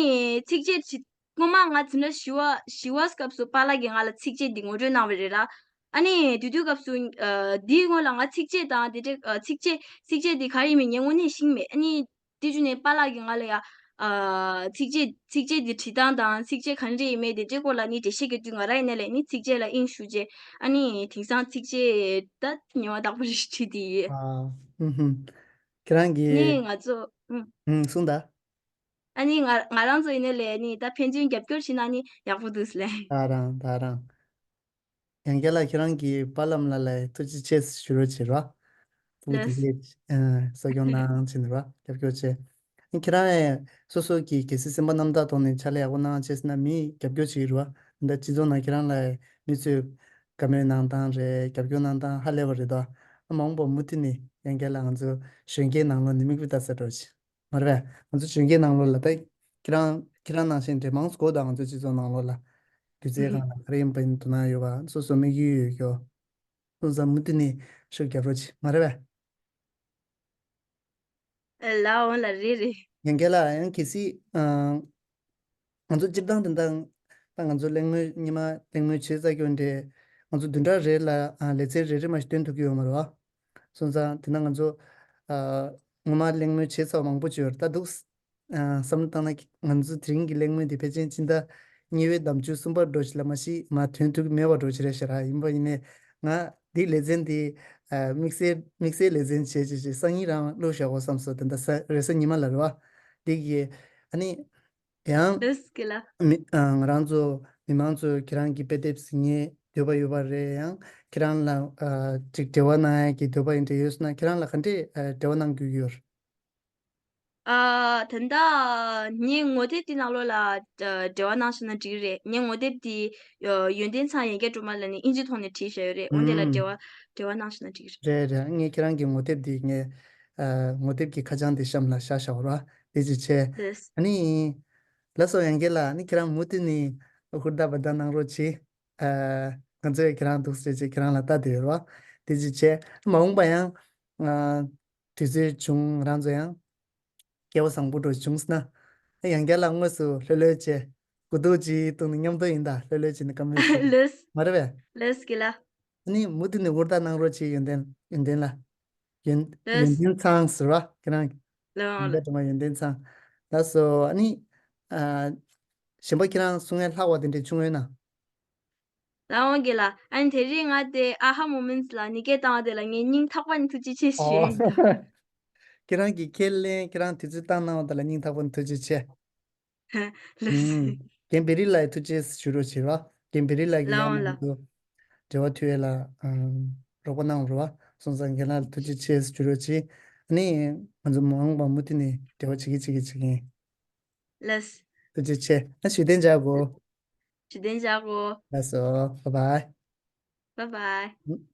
ཚིགས་བཅད་ཅིག་སྔོན་མ་ང་འཛིན་གྲྭ་བཞི་པ་བཞི་པ་སྐབས་སུ་པཱ་ལགས་ཀྱིས་ང་ལ་ཚིགས་བཅད་འདི་ངོ་སྤྲོད་གནང་བ་རེད་ར། ཨ་ནི་དེ་དུས་སྐབས་སུ་ཨ་འདིའི་སྔོན་ལ་ང་ཚིགས་བཅད་དང་དེ་འདྲ་ཨ་ཚིགས་བཅད་ཚིགས་བཅད་འདི་ག་རེ་ཡིན་མིན་ངས་དངོས་གནས་ཤེས་ཀྱི་མེད། ཨ་ནི་དེ་བྱུང་ནས་པཱ་ལགས་ཀྱིས་ང་ལ་ཡ་ཨ་ཚིགས་བཅད་ཚིགས་བཅད་འདི་བྲིས་སྟངས་དང་ཚིགས་བཅད་ག་འདྲ་ཡིན་མིན་དེ་འདྲའི་སྐོར་ལ་ནི་འགྲེལ་བཤད་རྒྱག་དུས་ང་རང་ཡིན་ནའི་ལས་ནི་ཚིགས་བཅད་ལ་དབྱིངས་ཞུགས་རྗེས་ཨ་ནི་དེང་སང་ཚིགས་བཅད་ད་ཉི་མ་རྟག་པར་བྲིས་བསྡད་ཡོད། ཨ། ཧུམ་ཧུམ། ཁྱེད་རང་གིས། ནི་ང་ཚོ་ཨུམ། ཨུམ། གསུངས་དང་། ཨ་ནི་ང་ང་རང་ཚོ་ཡིན་ནའི་ལས་ནི་ད་ཕན་ཚུན་རྒྱབ་སྐྱོར་བྱེད་ན་ནི་ཡག་པོ་འདུག་ལས། ད་རང་ད་རང་། ཡང་བསྐྱར་ལ་ཁྱེད་རང་གི་པཱ་ལགས་ལ་ལ་ཐུགས་རྗེ་ཆེ་ཞུ་རོགས་བྱེད་རོགས། ཕྲུ་གུ་དེ་ལས་གས་གསོ་སྐྱོང་གནང་བྱེད་ནི་རོགས་རྒྱབ་སྐྱོར་བྱེད། ཁྱེད་རང་ཡང་སོ་སོ་གི་གལ་སྲིད་སེམས་པ་རྣམ་དག་ཐོག་ནས་ཕྱག་ལས་ཡག་པོ་གནང་བྱས་ཟེར་ན་མིས་རྒྱབ་སྐྱོར་བྱེད་ཀྱི་རེད་བ། འདི་སྤྱི་ཚོགས་ནང་ཁྱེད་རང་ལ་མི་ཚོས་བཀའ་མོལ་གནང་སྟངས་རེད། རྒྱབ་སྐྱོར་གནང་སྟངས་ཧ་ལས་པ་རེད་དོ། མ་འོངས་པ་མུ་མཐུད་ནས་ཡང་བསྐྱར་ལ་ང་ཚོ་གཞོན་སྐྱེས་ནང་ལོགས་ནས་མིག་དཔེ་ལྟ་ས་འགྲོ་ཆེ། མ་རེད་པས། ང་ཚོ་གཞོན་སྐྱེས་ནང་ལོགས་ལ་ད་ཁྱེད་རང་ཁྱེད་རང་ནང་བཞིན་འདྲེ་མང་ཚོ་གོ་དང་ང་ཚོ་སྤྱི་ཚོགས་ནང་ལོགས་ལ་སྒྱུ་རྩལ་སྒང་ལ་ག་རེ་ཡིན་པ་ཡིན་དོ་སྣང་ཡོད་པ་སོ་སོ་དམིགས་ཡུལ་ཡོད་ཀྱོ། སོང་ཙང་མུ་མཐུད་ནས་ཤུགས་རྒྱབ་རོགས་གྱིས། མ་རེད་པས། ལའོ་ལ་རེད་རེད། ཡང་གལ་ལ་ཡང་གལ་སྲིད་ང་ཚོ་སྤྱིར་བཏང་དེ་འདྲ་ད་ང་ཚོ་གླེང་མོལ་ཉི་མ་གླེང་མོལ་བྱེད་ས་སྐྱོན་འདྲེ་ང་ཚོ་བདུན་ཕྲག་རེ་ལ་ལེ་ཚན་རེ་རེ་མ་ཞིག་སྟོན་ཐུབ་ཀྱི་ཡོད་མ་རེད་བ། སོང་ཙང་དེ་ན་ང་ཚོ་ངོ་མ་གླེང་མོལ་བྱེད་ས་མང་པོ་ཅིག་ཡོད་རེད་ད་འདུག་བསམ་བློ་བཏང་ན་ང་ཚོ་དེ་རིང་གི་གླེང་མོལ་འདི་ཕལ་ཆེར་སྤྱི་ཟླ་གཉིས་པའི་ཟླ་མཇུག་གསུམ་པར་འགྲོ་ཞིག་ལ་མ་གཞི་མ་ཐོན་ཐུབ་ཀྱི་མེད་པར་འགྲོ་ཞིག་རེད་ཤག་ར། ཡིན་པ་ཡིན་ནའི་ང་འདི་ལེ་ཚན་འདི་དམིགས་བསལ་དམིགས་བསལ་ལེ་ཚན་བྱས་བྱས་བྱས་སང་ཉིན་རང་བླུགས་བཞག་གོ་བསམ་སོང་། དེ་འདྲ་ས་རེས་གཟའ་ཉི་མ་ལ་རེད་བ། འདི་གི་ཨ་ནི་ཡང་ལུས་ཀྱི་ལ། མི་ང་རང་ཚོ་མི་མང་ཚོས་ཁྱེད་རང་གི་དཔེ་དེབ་གཟིགས་མཁན་འདོད་པ་ཡོད་པ་རེད། ཡང་ཁྱེད་རང་ལ་ཅིག་འབྲེལ་བ་གནང་ཡ་གི་འདོད་པ་ཡིན་འདྲ་ཡོད་སོང་ན་ཁྱེད་རང་ལ་ག་འདྲས་འབྲེལ་བ་གནང་རྒྱུ་ཡོད། ཨ། ད་ལྟ་ངའི་ངོ་དེབ་དེ་ནང་ལོགས་ལ་འབྲེལ་བ་གནང་ཤེས་ན་འགྲིག་གི་རེད། ངའི་ངོ་དེབ་དེ་ཡོན་ཏན་ཚང་ཡན་གྱི་སྒྲོལ་མ་ལ་ནི་ཨིན་ཇི་ཐོག་ནས་བྲིས་བཞག་ཡོད་རེད། འོན་ཏེ་ལ་འབྲེལ་བ་འབྲེལ་བ་གནང་ཤེས་ན་འགྲིག་གི་རེད། རེད་རེད། ངས་ཁྱེད་རང་གི་ངོ་དེབ་དེ་ངས་ངོ་དེབ་ཀྱི་ཁ་བྱང་དེ་གཤམ་ལ་བཞག་བཞག་རོགས། དེ་ཅིག་བྱས། ཨ་ནི་ལགས་སོ་ཡན་གྱི་ལ་ཨ་ནི་ཁྱེད་རང་མུ་མཐུད་ནས་ཧུར་ཐག་འབད་ཐག་གནང་རོགས་གྱིས། ང་ཚོས་ཁྱེད་རང་འདུག་ཟེར་བྱས་ཁྱེད་རང་ལ་ལྟ་བསྡད་ཡོད་རོགས། དེ་ཅིག་བྱས་མ་འོངས་པ་ཡང་དུས་ཚོད་བྱུང་རང་ཚོ་ཡང་སྐལ་བ་བཟང་པོ་འགྲོ་བྱུང་སོང་ན། ཡང་བསྐྱར་ལ་དངོས་སུ་ལྷོད་ལྷོད་བྱས་དགུ་ཐུག་ཅིག་བཏུང་ནས་མཉམ་དུ་ཡིན་ད་ལྷོད་ལྷོད་བྱས་ནས་བཀའ་མོལ་ཞུ། ལགས། མ་རེད་པས། ལགས་ཀྱི་ལ། ཨ་ནི་མུ་མཐུད་ནས་ཧུར་ཐག་གནང་རོགས་བྱེད། ཡོན་ཏན་ཡོན་ཏན་ལ། ཡོན་ཡོན་ལགས། ཏན་ཚང་ཟེར་བ་ཁྱེད་རང་། ལགས་ཡོན་ཏན་ལགས། ཚང་། ལགས་སོ་ཨ་ནི། གཞན་པ་ཁྱེད་རང་གསུང་ཡ་ལྷག་པ་དེ་འདྲ་བྱུང་ཡོད་ན། ལགས་འོང་གི་ལ། ཨ་ནི་དེ་རིང་ང་དེ་ཨ་ཧ་མོ་མེན་ལ་ནི་སྐད་བཏང་བ་དེ་ལ་ངས་སྙིང་ཐག་པ་ནས་ཐུགས་རྗེ་ཆེ་ཞུ། ཨོ། ཡིན། ཁྱེད་རང་གིས་ཁས་ལེན་ཁྱེད་རང་དུས་ཚོད་བཏང་གནང་བ་དེ་ལ་སྙིང་ཐག་པ་ནས་ཐུགས་རྗེ་ཆེ། ལགས། རྒན་བེ་རི་ལགས་ཐུགས་རྗེ་ཆེ་ཞུ་རོགས་བྱེད་རོགས། རྒན་བེ་རི་ལགས་ཀྱིས་ཡང་ལགས་འོང་ལགས། ང་ཚོ་འབྲེལ་བ་མཐུད་ཡས་ལ་རོགས་པ་གནང་རོགས། སོང་ཙང་རྒན་ལགས་ཐུགས་རྗེ་ཆེ་ཞུ་རོགས་བྱེད། ཨ་ནི་ང་ཚོ་མ་འོངས་པ་མུ་མཐུད་ནས་འབྲེལ་བ་བྱེད་ཀྱི་བྱེད་ཀྱི་བྱེད་ཀྱི་ཡིན། ལགས། ཐུགས་རྗེ་ཆེ། ཨ་ཞུ་དན་བྱ་གོ། ཞུ་དན་བྱ་གོ། ལགས་སོ། བྷའི་བྷའི། བྷའི་བྷའི།